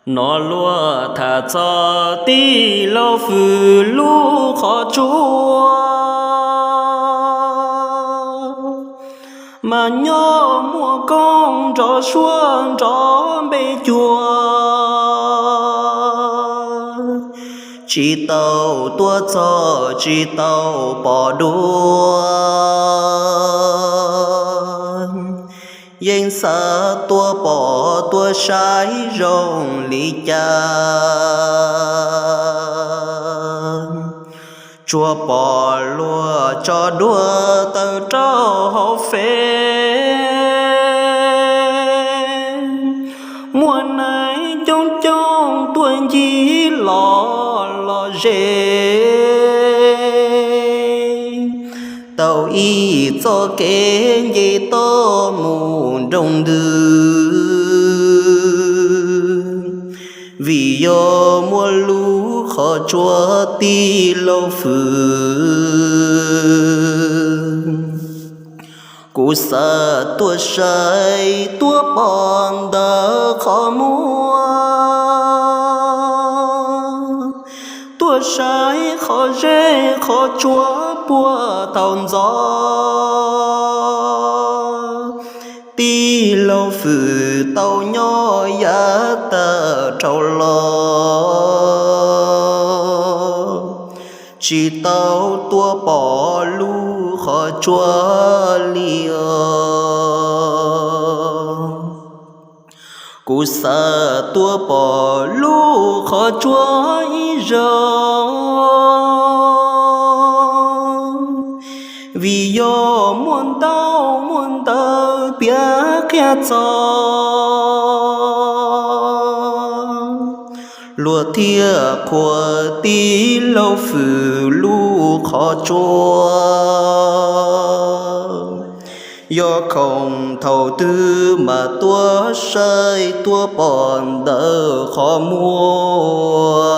Nov luag tham txog tij laug Fwm lub qhov tsua, mas nyob muaj koob nrov suab nrov npe cuag, tsis tau tuaj txog tsis tau pom dua. Yeej xav tuaj pom tuaj saib zoo li cas, tsuas pom luag tso duab tawm rau hauv fej. Muaj neeg coob coob tuaj ncig los los ze, tau ib txoj kev nce toj mus nroog ntws, vim yog muaj lub qhov tsua tij laug Fwm. Kuv xav tuaj saib tuaj pom ntawm qhov muag, tuaj saib qhov zeb qhov tsua puag thaum ntxov. Tij laug Fwm tau nyob yav tag dhau los, tsis tau tuaj pom lub qhov tsua li os. Kuv xav tuaj pom lub qhov tsua ib zaug, vim yog muaj ntaub muaj ntawv piav qhia txog, luag thiaj qhuas tij laug Fwm lub qhov tsua. Yog khoom thaum twg mas tuaj saib tuaj pom ntawm qhov muag.